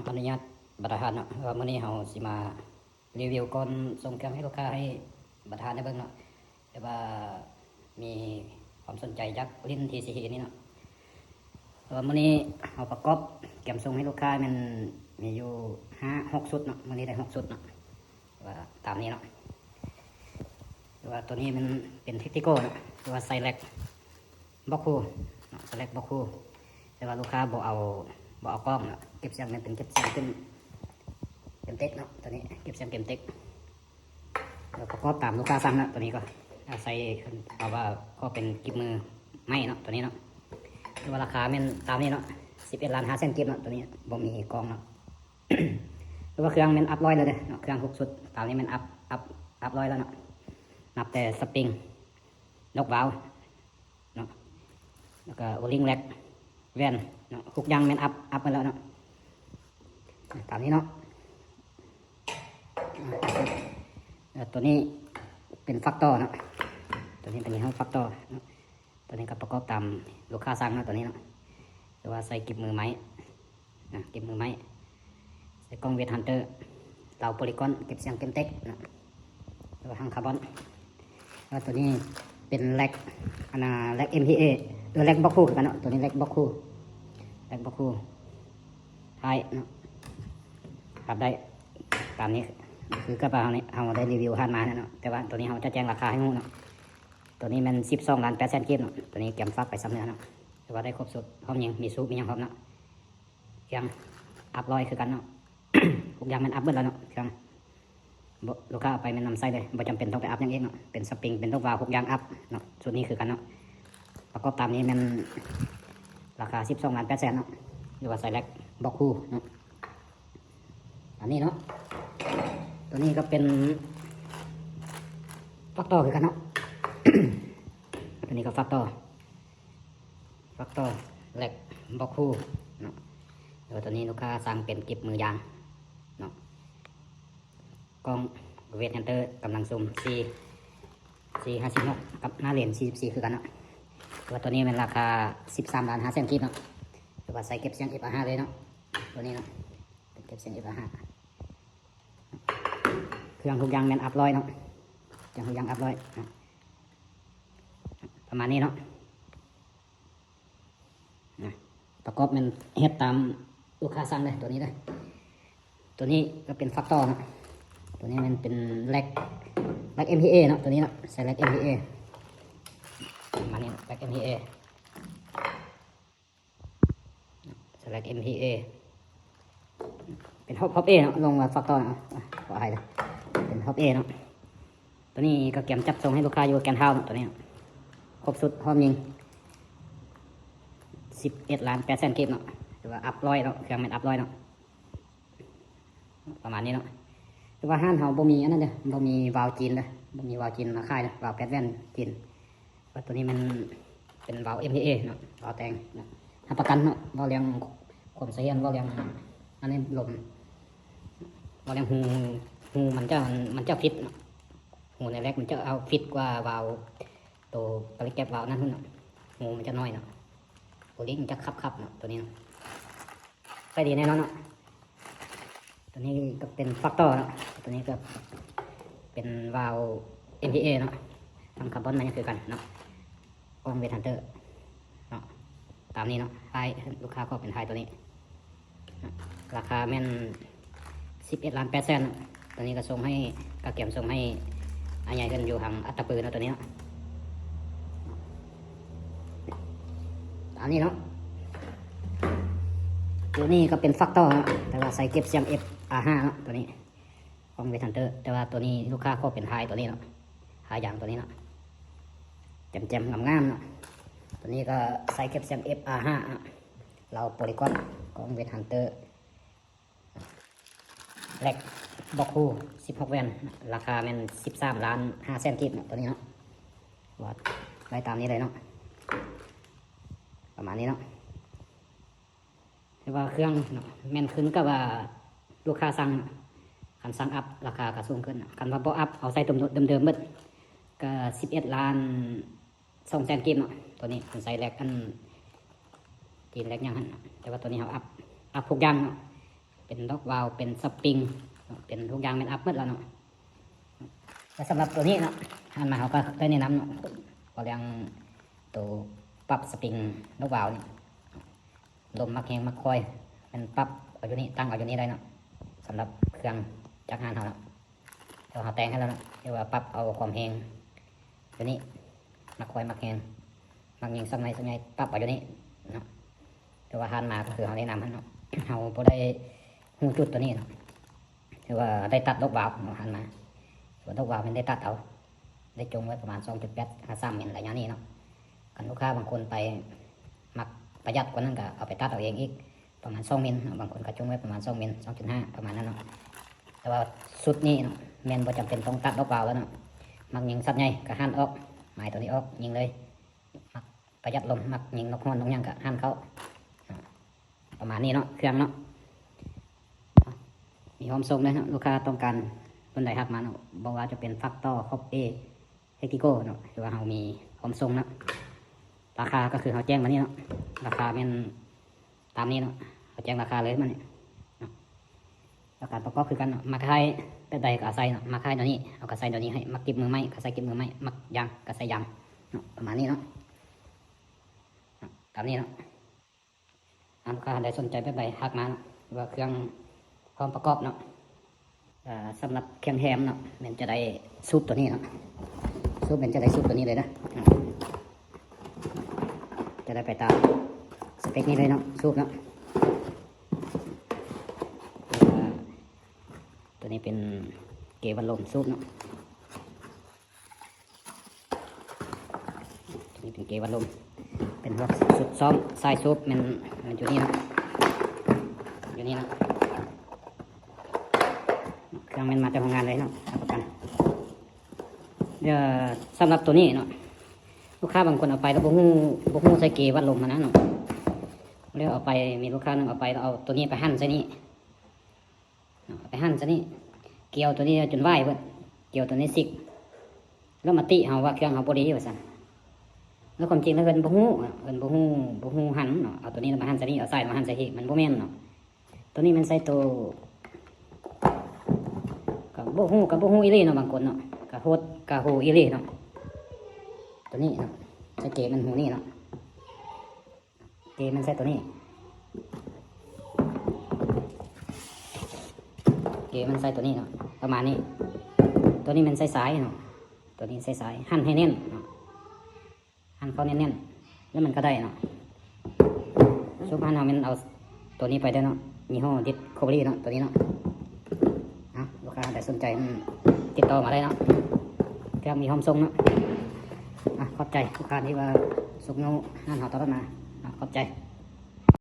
ອະນຸຍາດບັນດາທ່ານເນາະ ວ່າມື້ນີ້ເຮົາຊິມາຣີວິວກ່ອນສົ່ງເຄື່ອງໃຫ້ລູກຄ້າ ໃຫ້ບັນດາທ່ານໄດ້ເບິ່ງເນາະ ແຕ່ວ່າມີຄວາມສົນໃຈຢາກຫຼິ້ນ ທີຊີ ນີ້ເນາະ ແຕ່ວ່າມື້ນີ້ເຮົາປະກອບກຽມສົ່ງໃຫ້ລູກຄ້າແມ່ນມີຢູ່ຫ້າ ຫົກຊຸດເນາະ ມື້ນີ້ໄດ້ຫົກຊຸດເນາະ ວ່າຕາມນີ້ເນາະ ແຕ່ວ່າໂຕນີ້ມັນເປັນ ແທັກຕິກໂກ ເນາະ ແຕ່ວ່າໃສ່ແລັກ ບລັອກຄູເນາະ ສະແລັກບລັອກຄູ ແຕ່ວ່າລູກຄ້າບໍ່ເອົາ ບໍ່ເອົາກ້ອງເນາະ ເກັບສຽງແມ່ນເປັນເກັບສຽງເຕັມ ເຕັມເຕັກເນາະ ໂຕນີ້ເກັບສຽງເຕັມເຕັກ ແລ້ວປະກອບຕາມລູກຄ້າສັ່ງເນາະ ໂຕນີ້ກໍອາໄສເພິ່ນເອົາວ່າຂໍເປັນກິບມືໄມ້ເນາະ ໂຕນີ້ເນາະ ແຕ່ວ່າລາຄາແມ່ນຕາມນີ້ເນາະ ສິບເອັດລ້ານຫ້າແສນກີບເນາະ ໂຕນີ້ບໍ່ມີກ້ອງເນາະ ແຕ່ວ່າເຄື່ອງແມ່ນອັບຮ້ອຍແລ້ວເດ້ເນາະ ເຄື່ອງຫົກຊຸດ ຕາມນີ້ແມ່ນອັບ ອັບ ອັບຮ້ອຍແລ້ວເນາະ ນັບແຕ່ສະປຣິງ ນັອດວາວ ເນາະ ແລ້ວກໍໂອລິງແລັກ ແວ່ນເນາະ ທຸກຢ່າງແມ່ນອັບ ອັບໝົດແລ້ວເນາະ ຕາມນີ້ເນາະ ແລ້ວໂຕນີ້ເປັນຟາກຕໍ່ເນາະ ໂຕນີ້ເປັນຍີ່ຫໍ້ຟາກຕໍ່ເນາະ ໂຕນີ້ກໍປະກອບຕາມລູກຄ້າສັ່ງເນາະ ໂຕນີ້ເນາະ ຫຼືວ່າໃສ່ກິບມືໄມ້ ນະ ເກັບມືໄມ້ ໃສ່ກ້ອງເວດຮັນເຕີ ເລົາໂປລີກອນ ເກັບສຽງເຕັມເຕັກນະ ແລ້ວກໍຫາງຄາບອນ ແລ້ວໂຕນີ້ເປັນແລັກ ອັນນາ ແລັກເອັມພີເອ ຫຼືແລັກບລັອກຄູຄືກັນເນາະ ໂຕນີ້ແລັກບລັອກຄູ ແລັກບລັອກຄູ ທ້າຍເນາະ ຮັບໄດ້ຕາມນີ້ ຄືກັບວ່າເຮົານີ້ ເຮົາໄດ້ຣີວິວຜ່ານມາແລ້ວເນາະ ແຕ່ວ່າໂຕນີ້ເຮົາຈະແຈ້ງລາຄາໃຫ້ຮູ້ເນາະ ໂຕນີ້ແມ່ນສິບສອງລ້ານແປດແສນກີບເນາະ ໂຕນີ້ກຽມຝາກໄປຊຳເໜືອເນາະ ແຕ່ວ່າໄດ້ຄົບຊຸດ ພ້ອມຍິງ ມີສູບ ມີຫຍັງພ້ອມເນາະ ເຄື່ອງອັບຮ້ອຍຄືກັນເນາະ ທຸກຢ່າງແມ່ນອັບເບິດແລ້ວເນາະ ເຄື່ອງ ບໍ່ ລູກຄ້າເອົາໄປແມ່ນນຳໃຊ້ເລີຍ ບໍ່ຈຳເປັນຕ້ອງໄປອັບຫຍັງອີກເນາະ ເປັນສະປຣິງ ເປັນນັອດວາວ ທຸກຢ່າງອັບເນາະ ຊຸດນີ້ຄືກັນເນາະ ປະກອບຕາມນີ້ແມ່ນລາຄາສິບສອງລ້ານແປດແສນເນາະ ຫຼືວ່າໃສ່ແລັກບລັອກຄູເນາະ ອັນນີ້ເນາະ ໂຕນີ້ກໍເປັນຟາກຕໍ່ຄືກັນເນາະ ໂຕນີ້ກໍຟາກຕໍ່ ຟາກຕໍ່ແລັກບລັອກຄູເນາະ ແລ້ວໂຕນີ້ລູກຄ້າສັ່ງເປັນກິບມືຢາງເນາະ ກ້ອງເວດຮັນເຕີກຳລັງຊູມສີ່ ສີ່ຫ້າສິບຫົກ ກັບໜ້າເລນສີ່ສິບສີ່ຄືກັນເນາະ ແຕ່ວ່າໂຕນີ້ແມ່ນລາຄາສິບສາມລ້ານຫ້າແສນກີບເນາະ ແຕ່ວ່າໃສ່ເກັບສຽງເອັຟອາຫ້າເລີຍເນາະ ໂຕນີ້ເນາະ ເປັນເກັບສຽງເອັຟອາຫ້າ ເຄື່ອງທຸກຢ່າງແມ່ນອັບຮ້ອຍເນາະ ເຄື່ອງທຸກຢ່າງອັບຮ້ອຍເນາະ ປະມານນີ້ເນາະ ນະ ປະກອບແມ່ນເຮັດຕາມລູກຄ້າສັ່ງເລີຍ ໂຕນີ້ເດີ ໂຕນີ້ກໍເປັນຟາກຕໍ່ເນາະ ໂຕນີ້ແມ່ນເປັນແລັກ ແລັກເອັມພີເອເນາະ ໂຕນີ້ເນາະ ໃສ່ແລັກເອັມພີເອ ປະມານນີ້ ແລັກເອັມພີເອ ສະແລັກເອັມພີເອ ເປັນຮອບ ຮອບເອເນາະ ລົງວ່າຟາກຕໍ່ເນາະ ຂໍອະໄພເດີ ເປັນຮອບເອເນາະ ໂຕນີ້ກໍກຽມຈັດສົ່ງໃຫ້ລູກຄ້າຢູ່ແກ່ນທ້າວເນາະ ໂຕນີ້ເນາະ ຄົບຊຸດ ພ້ອມຍິງ ສິບເອັດລ້ານແປດແສນກີບເນາະ ຫຼືວ່າອັບຮ້ອຍເນາະ ເຄື່ອງແມ່ນອັບຮ້ອຍເນາະ ປະມານນີ້ເນາະ ແຕ່ວ່າຮ້ານເຮົາບໍ່ມີອັນນັ້ນເດີ ບໍ່ມີວາວຈີນເດີ ບໍ່ມີວາວຈີນມາຂາຍເດີ ວາວແປດແວ່ນຈີນ ວ່າໂຕນີ້ມັນເປັນວາວເອັມພີເອເນາະ ວາວແຕ່ງເນາະ ຮັບປະກັນເນາະ ເວົ້າເລື່ອງຄວາມສະຖຽນ ເວົ້າເລື່ອງອັນນີ້ລົມ ເວົ້າເລື່ອງຮູ ຮູມັນຈະ ມັນຈະຟິດເນາະ ຮູໃນແລັກມັນຈະເອົາຟິດກວ່າວາວໂຕປະລິແກັບວາວນັ້ນພຸ້ນເນາະ ຮູມັນຈະນ້ອຍເນາະ ໂອລິງມັນຈະຄັບໆເນາະ ໂຕນີ້ເນາະ ໃຊ້ດີແນ່ນອນເນາະ ໂຕນີ້ກໍເປັນຟາກຕໍ່ເນາະ ໂຕນີ້ກໍເປັນວາວເອັມພີເອເນາະ ທາງຄາບອນມັນຍັງຄືກັນເນາະ ກ້ອງເວດຮັນເຕີເນາະ ຕາມນີ້ເນາະ ທ້າຍ ລູກຄ້າຂໍເປັນທ້າຍໂຕນີ້ ລາຄາແມ່ນສິບເອັດລ້ານແປດແສນເນາະ ໂຕນີ້ກໍສົ່ງໃຫ້ ກະກຽມສົ່ງໃຫ້ອາໃຫຍ່ເພິ່ນຢູ່ທາງອັດຕະປືເນາະ ໂຕນີ້ເນາະ ຕາມນີ້ເນາະ ໂຕນີ້ກໍເປັນຟາກຕໍ່ເນາະ ແຕ່ວ່າໃສ່ເກັບສຽງເອັຟອາຫ້າເນາະ ໂຕນີ້ ຂອງເວດຮັນເຕີ ແຕ່ວ່າໂຕນີ້ລູກຄ້າຂໍເປັນທ້າຍໂຕນີ້ເນາະ ທ້າຍຢາງໂຕນີ້ເນາະ ແຈ່ມໆ ງາມໆເນາະ ໂຕນີ້ກໍໃສ່ເກັບສຽງເອັຟອາຫ້າເນາະ ເລົາໂປລີກອນ ຂອງເວດຮັນເຕີ ແລັກບລັອກຄູ ສິບຫົກແວ່ນ ລາຄາແມ່ນສິບສາມລ້ານຫ້າແສນກີບເນາະ ໂຕນີ້ເນາະ ວ່າໄດ້ຕາມນີ້ເລີຍເນາະ ປະມານນີ້ເນາະ ແຕ່ວ່າເຄື່ອງເນາະ ແມ່ນຂຶ້ນກັບວ່າລູກຄ້າສັ່ງເນາະ ຄັນສັ່ງອັບ ລາຄາກໍສູງຂຶ້ນເນາະ ຄັນວ່າບໍ່ອັບ ເອົາໃສ່ຕົວເດີມໆເບິດ ກໍສິບເອັດລ້ານສອງແສນກີບເນາະ ໂຕນີ້ຄັນໃສ່ແລັກອັນ ຕີນແລັກຫຍັງຫັ້ນເນາະ ແຕ່ວ່າໂຕນີ້ເຮົາອັບ ອັບທຸກຢ່າງເນາະ ເປັນລັອກວາວ ເປັນສະປຣິງ ເປັນທຸກຢ່າງແມ່ນອັບໝົດແລ້ວເນາະ. ແລະສຳລັບໂຕນີ້ເນາະ ຮ້ານມາເຮົາກໍໄດ້ແນະນຳເນາະ ເວົ້າເລື່ອງໂຕປັບສະປຣິງລັອກວາວນີ້ ລົມມັກແຮງມັກຄ່ອຍ ແມ່ນປັບເອົາຢູ່ນີ້ ຕັ້ງເອົາຢູ່ນີ້ໄດ້ເນາະ. ສຳລັບເຄື່ອງຈັກຮ້ານເຮົາເນາະ ແຕ່ວ່າເຮົາແຕ່ງໃຫ້ແລ້ວເນາະ ແຕ່ວ່າປັບເອົາຄວາມແຮງຢູ່ນີ້ ມັກຄ່ອຍມັກແຮງ ມັກຍິງຊັກໃນຊັກໃຫຍ່ ປັບເອົາຢູ່ນີ້ເນາະ. ແຕ່ວ່າຮ້ານມາກໍຄືເຮົາແນະນຳຫັ້ນເນາະ ເຮົາບໍ່ໄດ້ຮູ້ຈຸດໂຕນີ້ເນາະ ຄືວ່າໄດ້ຕັດລັອກວາວເນາະ ຮ້ານມາ ສ່ວນລັອກວາວແມ່ນໄດ້ຕັດເອົາ ໄດ້ຈົ່ງໄວ້ປະມານສອງຈຸດແປດຫາສາມມິນ ໄລຍະນີ້ເນາະ. ຄັນລູກຄ້າບາງຄົນໄປມັກປະຢັດກວ່ານັ້ນ ກໍເອົາໄປຕັດເອົາເອງອີກ ປະມານສອງມິນເນາະ ບາງຄົນກໍຈົ່ງໄວ້ປະມານສອງມິນ ສອງຈຸດຫ້າ ປະມານນັ້ນເນາະ. ແຕ່ວ່າຊຸດນີ້ເນາະ ແມ່ນບໍ່ຈຳເປັນຕ້ອງຕັດລັອກວາວແລ້ວເນາະ. ມັກຍິງສັດໃຫຍ່ກໍຫັນອອກ ໝາຍໂຕນີ້ອອກ ຍິງເລີຍ. ມັກປະຢັດລົມ ມັກຍິງນົກຮ້ອນນົກຫຍັງກໍຫັນເຂົ້າ ປະມານນີ້ເນາະ ເຄື່ອງເນາະ. ມີພ້ອມສົ່ງເດີເນາະ ລູກຄ້າຕ້ອງການ ຄົນໃດທັກມາເນາະ ບໍ່ວ່າຈະເປັນຟາກຕໍ່ ຄອບເອ ເຮັກຕິໂກເນາະ ຄືວ່າເຮົາມີພ້ອມສົ່ງເນາະ. ລາຄາກໍຄືເຮົາແຈ້ງມານີ້ເນາະ ລາຄາແມ່ນຕາມນີ້ເນາະ ເຮົາແຈ້ງລາຄາເລີຍມານີ້ເນາະ. ແລ້ວການປະກອບຄືກັນເນາະ ມັກຄ້າຍແບບໃດກໍເອົາໃສ່ເນາະ ມັກຄ້າຍແນວນີ້ ເຮົາກໍໃສ່ແນວນີ້ໃຫ້ ມັກກິບມືໄມ້ກໍໃສ່ກິບມືໄມ້ ມັກຢາງກໍໃສ່ຢາງເນາະ ປະມານນີ້ເນາະ ຕາມນີ້ເນາະ. ອາ ລູກຄ້າທ່ານໃດສົນໃຈແບບໃດທັກມາເນາະ ຫຼືວ່າເຄື່ອງພ້ອມປະກອບເນາະ. ເອີ ສຳລັບເຄື່ອງແຖມເນາະ ແມ່ນຈະໄດ້ສູບໂຕນີ້ເນາະ ສູບແມ່ນຈະໄດ້ສູບໂຕນີ້ເລີຍເດີ ຈະໄດ້ໄປຕາມສະເປັກນີ້ເລີຍເນາະ ສູບເນາະ. ເອີ ໂຕນີ້ເປັນເກວັດລົມສູບເນາະ ໂຕນີ້ເປັນເກວັດລົມ ເປັນຫົວສູບຊ້ອມ ສາຍສູບແມ່ນ ແມ່ນຢູ່ນີ້ເນາະ ຢູ່ນີ້ເນາະ. ເຄື່ອງແມ່ນມາຈາກໂຮງງານເລີຍເນາະ ຮັບປະກັນ. ເອີ ສຳລັບໂຕນີ້ເນາະ ລູກຄ້າບາງຄົນເອົາໄປແລ້ວບໍ່ຮູ້ ບໍ່ຮູ້ໃສ່ເກວັດລົມຫັ້ນນະເນາະ ແລ້ວເອົາໄປ ມີລູກຄ້າໜຶ່ງເອົາໄປ ແລ້ວເອົາໂຕນີ້ໄປຫັນໃສ່ນີ້ ເນາະ ເອົາໄປຫັນຊະນີ້ ກ່ຽວໂຕນີ້ຈົນຫວາຍເບິດ ກ່ຽວໂຕນີ້ຊິກ ແລ້ວມາຕິເຮົາວ່າເຄື່ອງເຮົາບໍ່ດີວ່າຊັ້ນ. ແລ້ວຄວາມຈິງແລ້ວເພິ່ນບໍ່ຮູ້ ເພິ່ນບໍ່ຮູ້ ບໍ່ຮູ້ຫັນເນາະ ເອົາໂຕນີ້ມາຫັນຊະນີ້ ເອົາສາຍມາຫັນຊະນີ້ ມັນບໍ່ແມ່ນເນາະ. ໂຕນີ້ແມ່ນໃສ່ໂຕ ກໍບໍ່ຮູ້ ກໍບໍ່ຮູ້ອີ່ຫຼີເນາະ ບາງຄົນເນາະ ກໍໂຫດ ກໍໂຫດອີ່ຫຼີເນາະ. ໂຕນີ້ເນາະ ໃສ່ເກມັນຮູນີ້ເນາະ ເກມັນໃສ່ໂຕນີ້ ເກມັນໃສ່ໂຕນີ້ເນາະ ປະມານນີ້. ໂຕນີ້ແມ່ນໃສ່ສາຍເນາະ ໂຕນີ້ໃສ່ສາຍ ຫັນໃຫ້ແໜ້ນເນາະ ຫັນເຂົ້າແໜ້ນໆ ແລ້ວມັນກໍໄດ້ເນາະ. ສູບຫັ້ນເຮົາແມ່ນເອົາໂຕນີ້ໄປເດີເນາະ ຍີ່ຫໍ້ດິສຄັບເວີຣີເນາະ ໂຕນີ້ເນາະ. ເອົາ ລູກຄ້າໃດສົນໃຈ ອືມ ຕິດຕໍ່ມາໄດ້ເນາະ ເຄື່ອງມີພ້ອມສົ່ງເນາະ. ອາ ຂອບໃຈລູກຄ້າທີ່ວ່າຊຸກຍູ້ຮ້ານເຮົາຕະຫຼອດມາເນາະ ຂອບໃຈ.